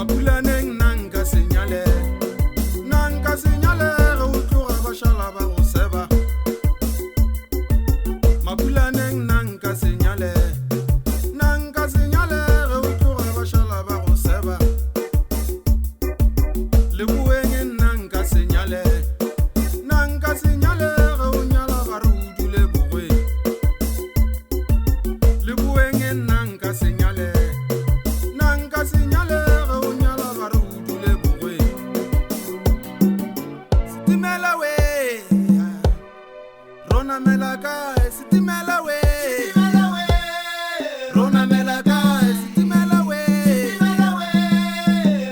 Mapulaneng nna nka se nyale, nna nka se nyale ge o tloga ba šala ba go seba. Mapulaneng nna nka se nyale, nna nka se nyale ge o tloga ba šala ba go seba. Leboeng nna nka se nyale, nna nka se nyale ge o nyala ba re o dule bogweng. Leboeng nna nka se nyale, nna nka se nyale ge o nyala ba re o dule bogweng. Setimela we, ro namela kae? Setimela we, ro namela kae? Setimela we,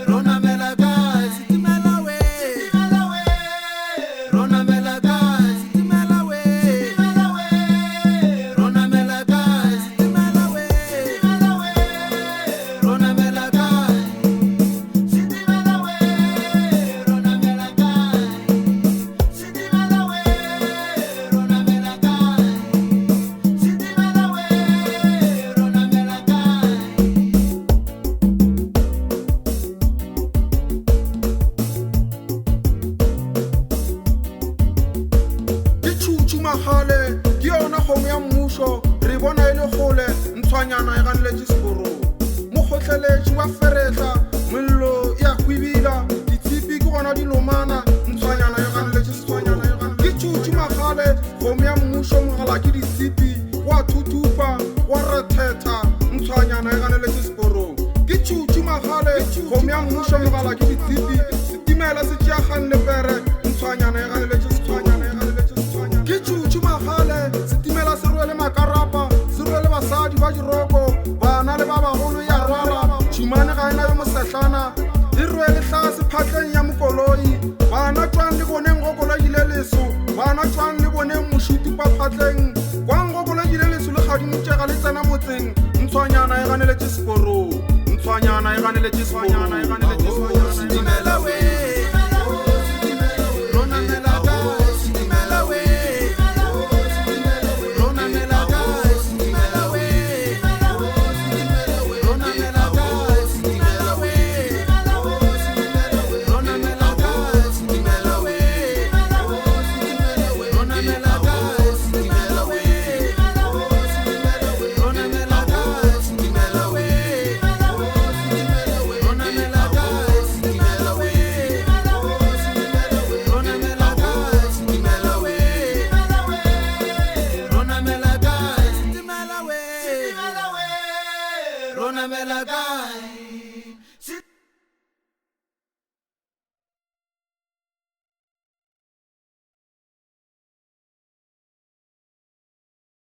ro namela kae? Setimela we, ro namela kae? Setimela we, ro namela kae? Setimela we, ro namela kae? Setimela we, ro namela kae? Setimela we, ro namela kae? Setimela we, ro namela kae? Ke tšhutšhu magale, ke yona kgomo ya mmušo, re bona e le kgole, ntshwanyana e ganeletše seporong. Mokgohleletši wa ferehla, mello e a hwibila, ditshipi ke gona di lomana, ntshwanyana e ganeletše seporong. Ke tšhutšhu magale, kgomo ya mmušo, mogala ke ditshipi, go a thuthupa, go a rethetha, ntshwanyana e ganeletše seporong. Ke tšhutšhu magale, kgomo ya mmušo, mogala ke ditshipi, setimela se tšea kgang le pere, ntshwanyana e ganeletše seporong. Ke tšhutšhu magale, setimela se rwele makarapa, se rwele basadi ba diroko, bana le ba bagolo ya rwala, tšhumane ga ena yo mosehlana, e rwele hlase phatleng ya mokoloi. Bana tšwang le boneng go koloi le leso, bana tšwang le boneng mošutu kwa phatleng, kwang go koloi le leso le kgadimotšega le tsena motseng, ntshwanyana e ganeletše seporong, ntshwanyana e ganeletše seporong. Setimela we, ro namela kae? Setimela we, ro namela kae? Setimela we, ro namela kae? Setimela we, ro namela kae? Setimela we, ro namela kae? Setimela we, ro namela kae? Setimela we, ro namela kae? Setimela we, ro namela kae? Setimela we, ro namela kae? Setimela we, ro namela kae?